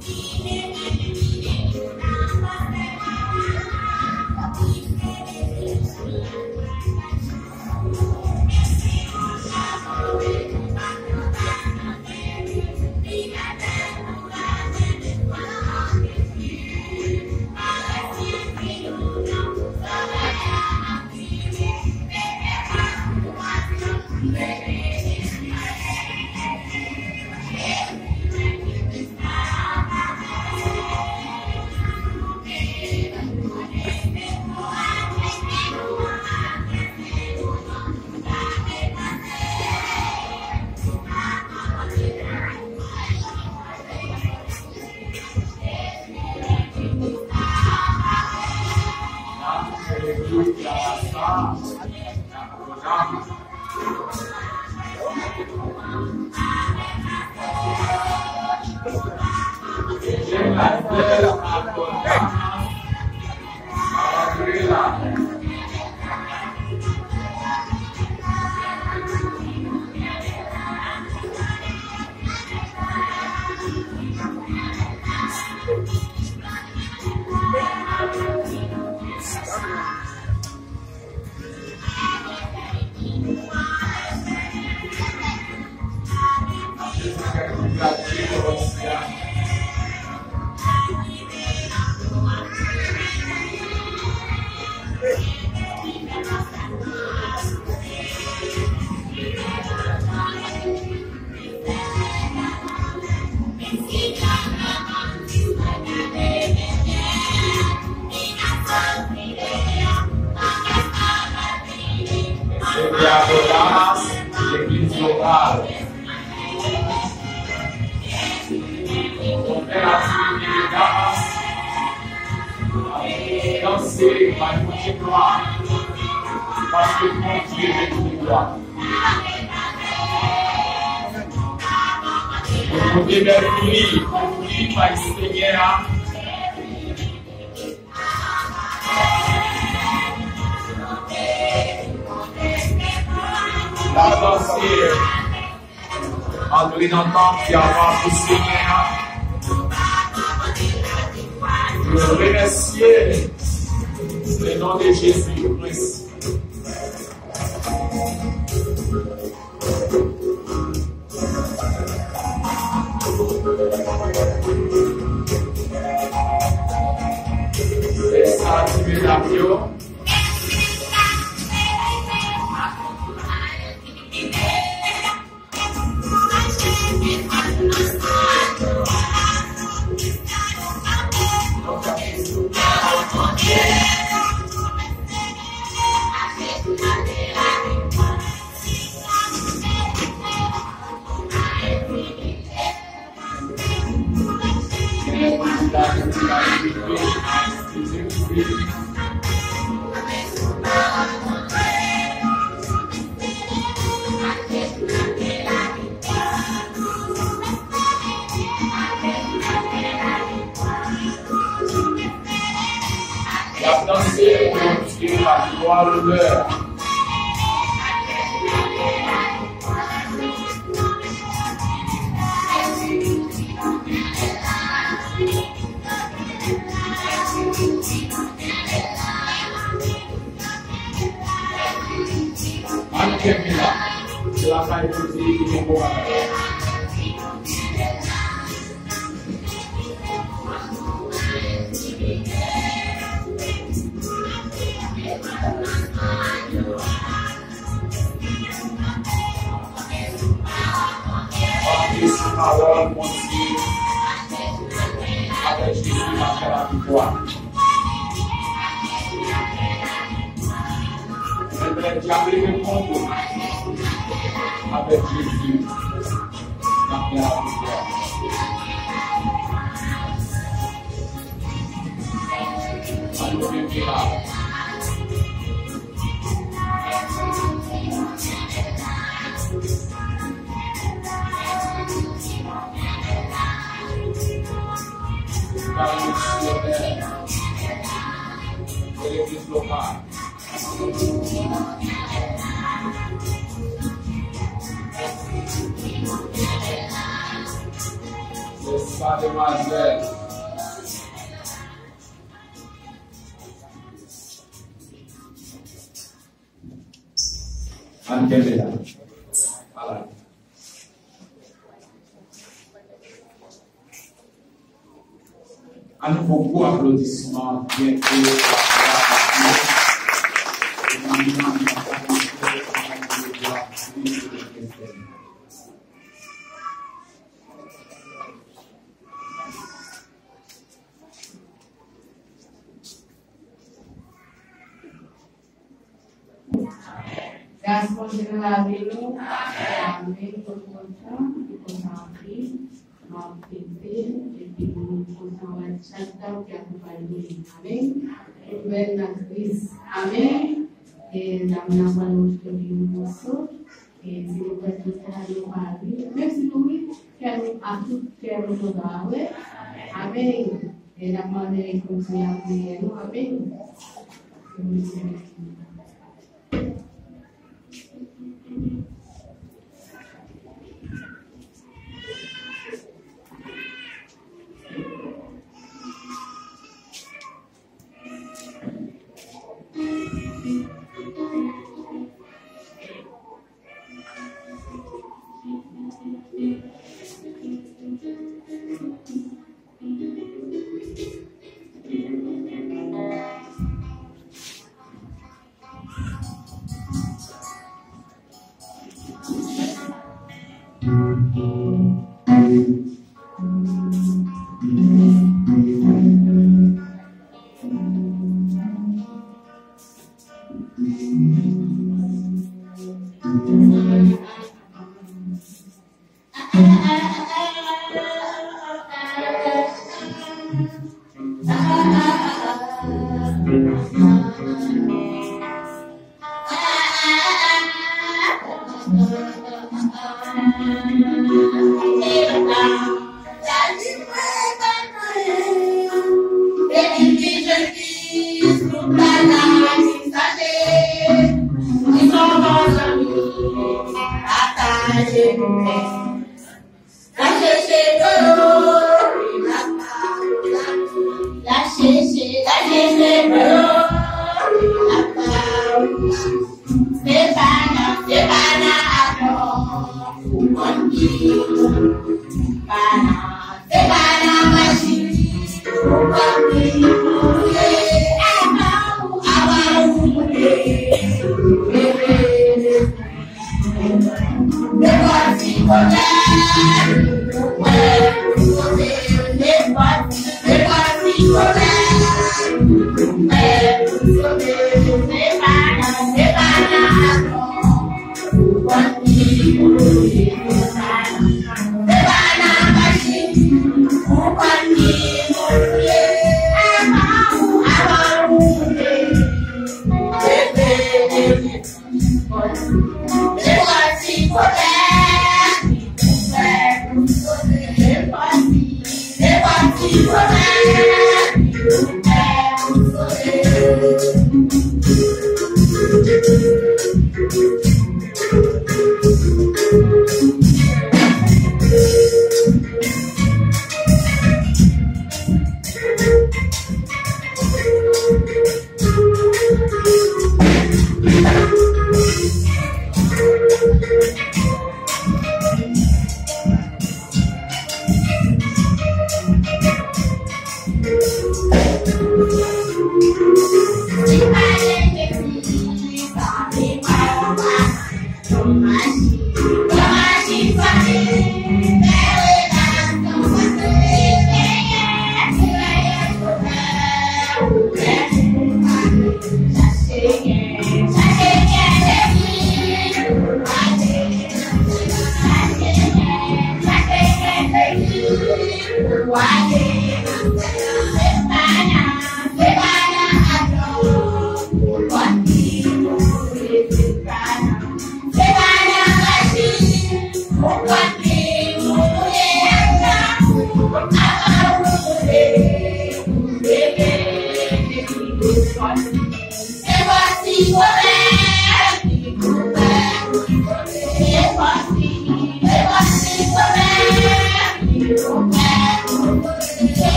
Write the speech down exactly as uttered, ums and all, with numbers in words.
Senyè Adonamas, legliz lokal. Konfèm aktivite de Damas. Danse, bay Bondye glwa. Paske Bondye merite glwa. Yo pote bèl fri, bèl fri bay Senyè a. N ap danse, antre nan tanp ki ap adore Senyè a. Nou remèsye le non de Jezi Kris. Fè sa ti medam yo. Y ap danse pou Bondye, pa glwa, lonè. Ann kenbe la. Se lakay Bondye ki gen bon bagay. Antre sou pawòl Bondye. Avèk Jezi, n ap fè laviktwa. Menm lè dyab leve kont ou, avèk Jezi, n ap gen laviktwa. Ann kenbe la. Legliz lokal. Sa demwazèl. Ann kenbe la. Ala. Ann fè yon gwo aplodisman, byen ke Gras Bondye nan lavi nou. Amèn. Mwen kontan, mwen kontan anpil. M ap fete, epi mwen kontan wè chak dam ki akonpaye nou. Amèn. Nou bèl nan Kris. Amèn. E dam nan pral montre nou yon moso. E si nou pèt nou sa, nou pa ri. Menm si nou ri, kè nou a tout kè nou kontan, vre. Amèn. E n ap mande Bondye a priyè nou. Amèn.